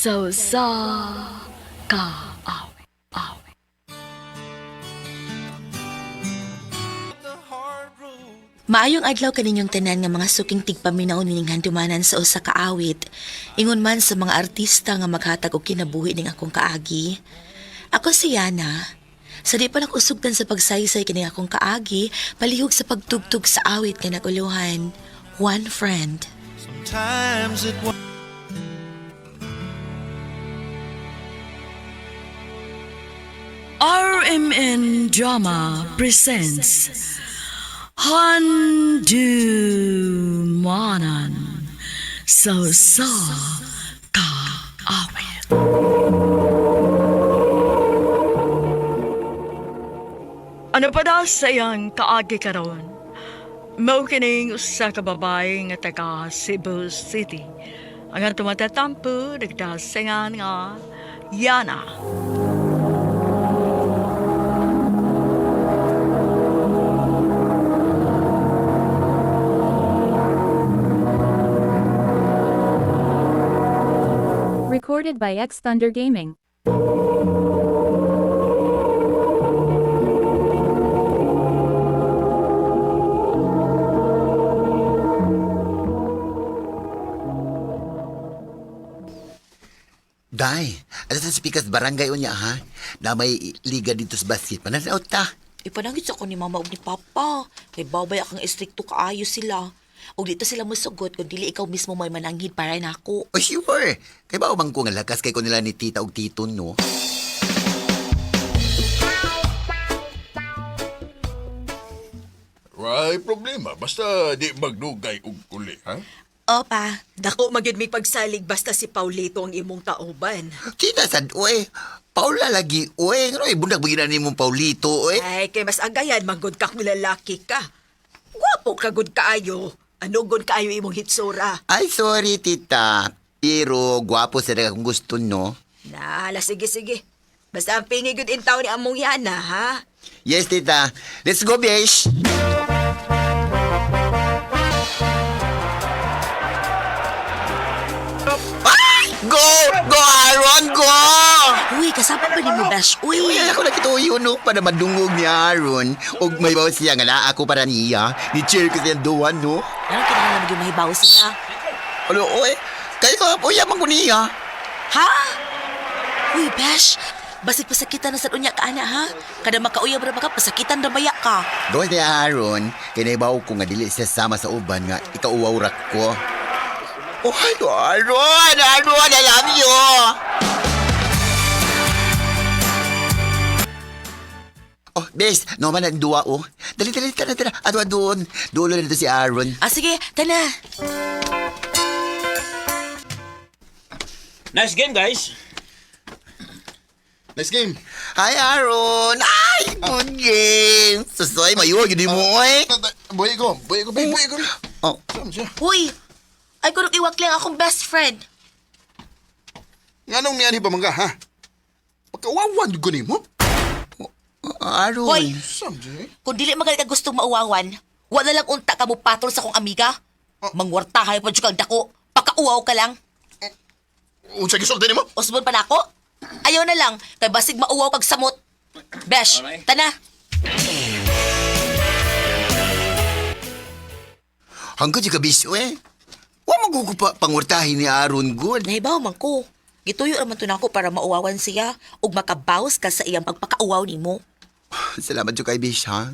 Sa usa ka awit. Awit. Maayong adlaw kaninyong tanan nga mga suking tigpaminaw nining handumanan sa usa ka awit. Ingon man sa mga artista nga maghatag og kinabuhi ning akong kaagi. Ako si Yana. Sa di pa nakusugdan sa pagsaysay kining akong kaagi, palihog sa pagtugtog sa awit nga naguluhan. One Friend. Sometimes it RMN Drama presents Handumanan sa usa ka awit. Ano pa daw sa iyang kaagi karon? Mao kining usa ka babae nga taga Cebu City. Ang atong matatampo nagdasingan nga Yana. Recorded by X Thunder Gaming. Day, ano sa speakers barangay unya ha? Na may liga dito sa basket. Mananaot ta. Ipanangit sa ko ni mama ug ni papa. Kay babay akang estrikto kaayo sila. Ug dito sila mosugot kung dili ikaw mismo may mananghid para nako. O sure. Kay ba umang ko nga lakas kay ko nila ni tita og tito no? Way problema. Basta di magdugay og kuli, ha? Opa, Dako magyud may pagsalig basta si Paulito ang imong tauban. Tita sad oy. Paula lagi oy. Ngano ibundag bagina nimo Paulito oy. Ay, kay mas agayan manggod ka kung lalaki ka. Gwapo ka gud kaayo. Ano gud kaayo imong hitsura? Ay sorry tita. Pero gwapo sa kung gusto no. Nala, sige sige. Basta ang pingi gud in taon ni among yana, ha? Yes tita. Let's go besh. Ay! Go! Go Aaron! Go! Uy, kasama pa ni mo Bash. Uy, Uy, ako nakituyo no para madungog ni Aaron. Og may bawas siya nga naa ako para niya. Ni cheer ko siya duwan no. Ano kinahanglan maging mahibaw siya? Ano oy? Kayo uya man ko niya. Ha? Uy, Bash. Basig pasakitan na sa unya ka ana ha. Kada makauyab ra ba ka pasakitan ra baya ka. Doon si Aaron, kinabaw ko nga dili siya sama sa uban nga ikauwaw ra ko. Oh, Aaron! Aaron, I love you! Oh, bes, no man ang duwa, oh. Dali, dali, tara, tara. Ato, doon. Dulo na dito si Aaron. Ah, sige, tana. Nice game, guys. Nice game. Hi, Aaron! Ay, good game! Susoy, mayo, yun mo, oy. Buhay ko. Buhay ko, babe. Buhay ko. Oh, Saan siya? Uy, ay kunong iwak lang akong best friend. Nga nung niyan pa man ka, ha? Pagkawawan ko nimo. Aaron. Hoy, Saan siya? eh? kung dili magalit ka gustong mauwawan, wala lang unta ka mo patol sa kong amiga. Mangwartahay pa dyan kang dako. Pakauwaw ka lang. Unsa gisulti nimo? Usbon pa nako. Ayaw na lang, kay basig mauwaw kag samot. Besh, tana. Hanggang ka bisyo, eh. Wa magugupa pangurtahin ni Aaron, good. Nahibaw man ko. Gituyo raman to nako para mauwawan siya ug makabawas ka sa iyang pagpakauwaw nimo. Salamat jud kay Bish, ha?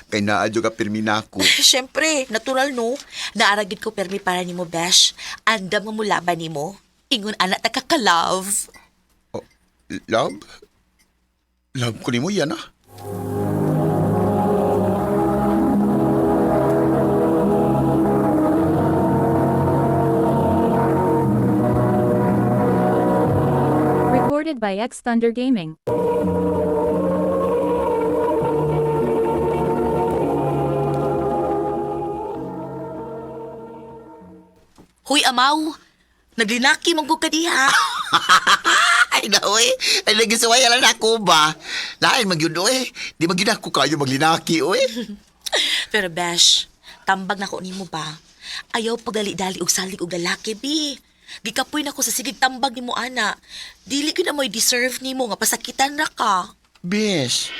Kay naa jud ka pirmi nako. Siyempre, natural no. Naaragid ko permi para nimo, Besh. Andam nga mulaban nimo. Ingon anak ta ka-love. Oh, love? Love ko nimo yan, ah. Recorded by X Thunder Gaming. Huy, amaw. Naglinaki man ko ka diha. Ay, na, oy. Ay, nagisuway ala na ako ba? Lain magyud, oy. Di magyud ako kayo maglinaki, oy. Pero Besh, tambag na ko nimo ba? Ayaw pagdali-dali og salig og lalaki, bi. Gikapoy na ko sa sigig tambag nimo ana. Dili gyud na mo'y deserve nimo nga pasakitan ra ka. Besh.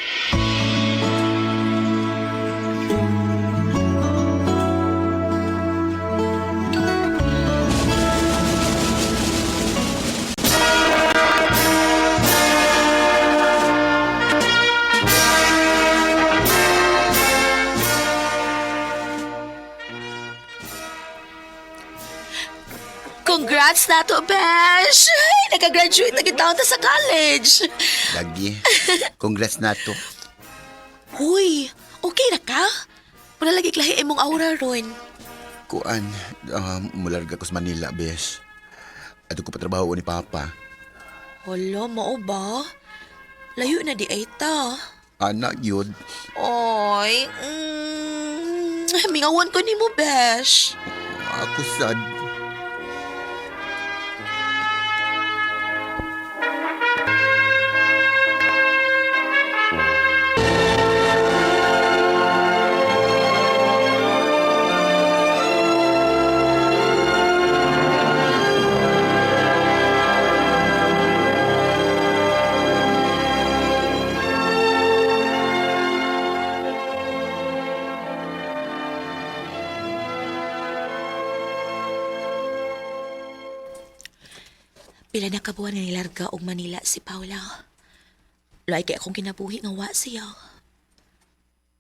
Congrats na to, Besh! Ay, nakagraduate na kita ta sa college. Lagi. Congrats na to. Huy, okay na ka? Wala lagi klahi imong aura ron. Kuan, mularga ko sa Manila, Besh. Ato ko patrabaho ni Papa. Hala, mao ba? Layo na di ay ta. Anak yun. Oy, mingawan ko nimo, Besh. Ako sad. Pila na kabuan nga nilarga og Manila si Paula. Lahi kay akong kinabuhi nga wa siya.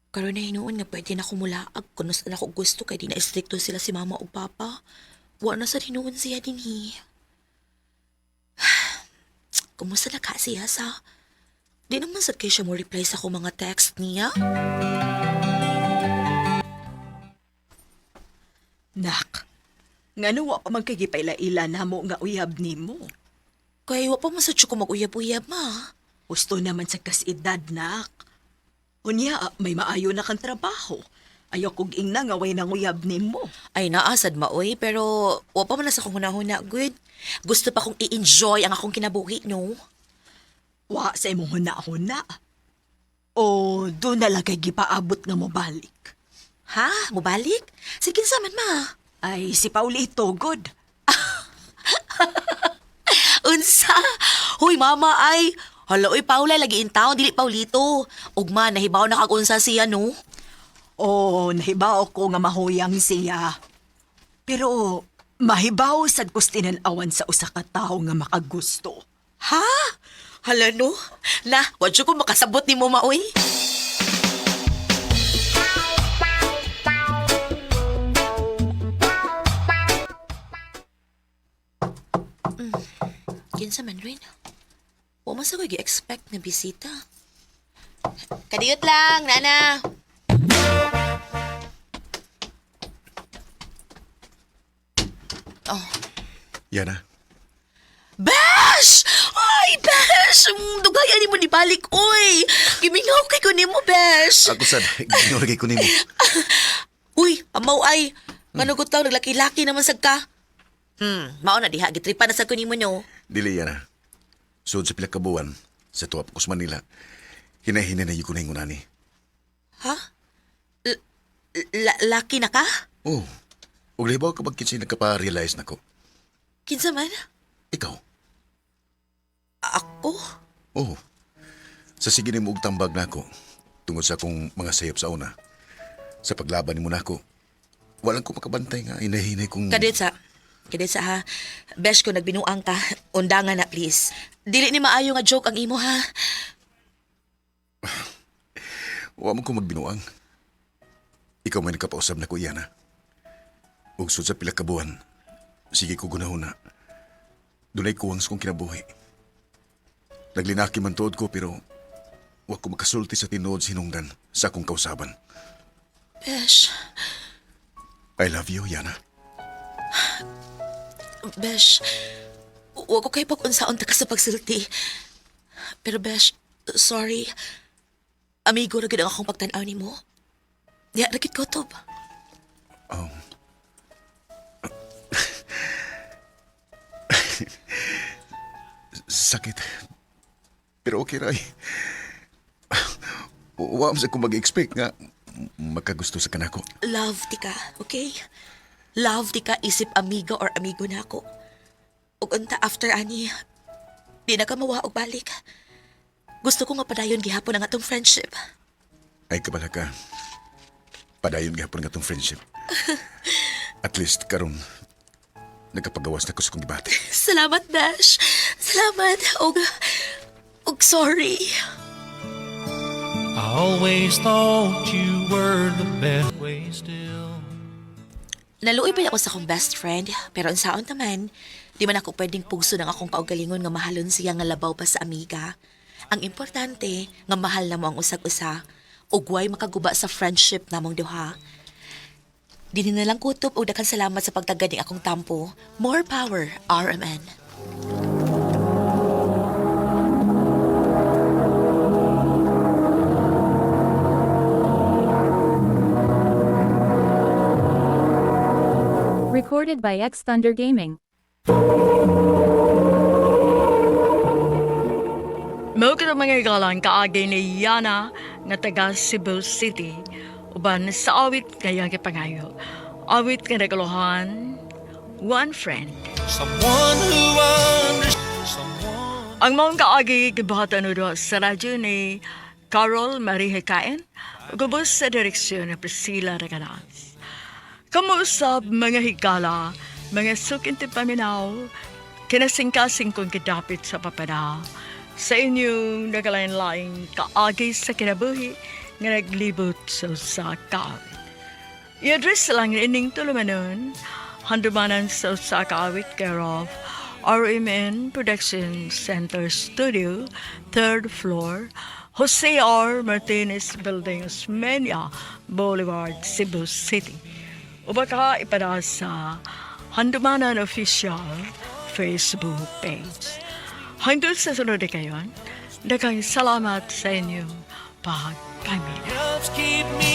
Karon na hinuon nga pwede na kumulaag kuno sa ako gusto kay di na istrikto sila si mama ug papa. Wa na sa hinuon siya dinhi. Kumusta na ka siya sa? Di naman sad kay siya mo reply sa akong mga text niya. Nak, ngano wa pa man kay gipaila-ila namo nga uyab nimo. Kay wa pa man sad siya ko mag-uyab-uyab ma. Gusto naman sa kas-edad, nak. Unya, may maayo na kang trabaho. Ayaw kog ingna nga way nang uyab nimo. Ay naasad maoy pero wa pa man na sa akong hunahuna good. Gusto pa kong i-enjoy ang akong kinabuhi no. Wa sa imong huna-huna. O doon na lang kay gipaabot nga mobalik. Ha? Mubalik? Sige kinsa man ma. Ay, si Paulito, good. Unsa? Huy mama ay. Hala oy Paula lagi in town dili Paulito. Ugma nahibaw na kag unsa siya no. O, nahibaw ko nga mahuyang siya. Pero, mahibaw sad ko tinan-awan sa usa ka tawo nga makagusto. Ha? Hala no. Na, wa jud ko makasabot nimo maoy. Kinsa man rin? Wa man sa ko gi-expect na bisita. Kadiyot lang, nana. Oh. Yana, Besh! Ay, Besh! Dugay ani mo nibalik, oy! Gimingaw kay ko nimo, Besh! ako sad, ginulagay ko nimo. Uy, amaw ay! Manugot taw, naglaki-laki naman sad ka. Mao na diha, gitripa na sad ko nimo no. Dili, Yana. Sud sa pila ka buwan, sa tuwa pa ko sa Manila, hinahina na yun ko na yung unani. Ha? Laki na ka? Oh, ug lahibaw ka pag kinsay nagkapa-realize na ko. Kinsa man? Ikaw. Ako? Oh, sa sige nimo og tambag nako tungod sa akong mga sayop sa una. Sa paglaban nimo nako, walang ko makabantay nga hinahinay kong Kadetsa. Kadetsa ha. Besh ko nagbinuang ka. Undangan na please. Dili ni maayo nga joke ang imo ha. Wa mo ko magbinuang. Ikaw may nagkapausab na ko, Yana. Ug sud sa pila ka buwan, sige ko gunahuna. Dunay kuwang sa kong kinabuhi. Naglinaki man tuod ko pero wa ko makasulti sa tinuod sinungdan sa akong kausaban. Besh. I love you, Yana. Besh. Wa ko kay pag-unsaon ta ka sa pagsulti. Pero Besh, sorry. Amigo ra gid ang akong pagtan-aw nimo. Diha ra gid ko tob. Oh. Sakit. Pero okay ray. Wa man sa ko mag-expect nga makagusto sa kanako. Love ti ka, okay? Love ti ka isip amiga or amigo na ako. Ug unta after ani, di na ka mawa og balik. Gusto ko nga padayon gihapon ang atong friendship. Ay, kabala ka. Padayon gihapon nga tong friendship. At least karon nagkapagawas na ko sa kong gibati. Salamat, Dash. Salamat. Og sorry. I always thought you were the best way still. Naluoy pa ako sa akong best friend, pero unsaon taman, di man ako pwedeng pugso ng akong kaugalingon nga mahalon siya nga labaw pa sa amiga. Ang importante, nga mahal na mo ang usag-usa, ug way makaguba sa friendship namong duha. Dini na lang kutob og daghang salamat sa pagtagad ning akong tampo. More power, RMN. Recorded by X Thunder Gaming. Mao kita mga igalang kaagi ni Yana nga taga Cebu City uban sa awit kaya gipangayo. Awit nga naguluhan, One Friend. Someone who understands. Someone. Ang maong kaagi gibuhatan udo sa radyo ni Carol Marie Hekaen, gubos sa direksyon ni Priscilla Reganas. Kamuusab mga higala, mga sukinti paminaw, kinasingkasing kong kidapit sa papada, sa inyong nagalain-laing kaagi sa kinabuhi nga naglibot sa usa ka awit. I-address lang ining tulumanon, handumanan sa usa ka awit care of RMN Production Center Studio, third floor, Jose R. Martinez Building, Osmeña Boulevard, Cebu City. O baka ipada sa Handumanan Official Facebook page. Hanggang sa sunod na kayon, daghang salamat sa inyong pagpamilya. Helps keep me.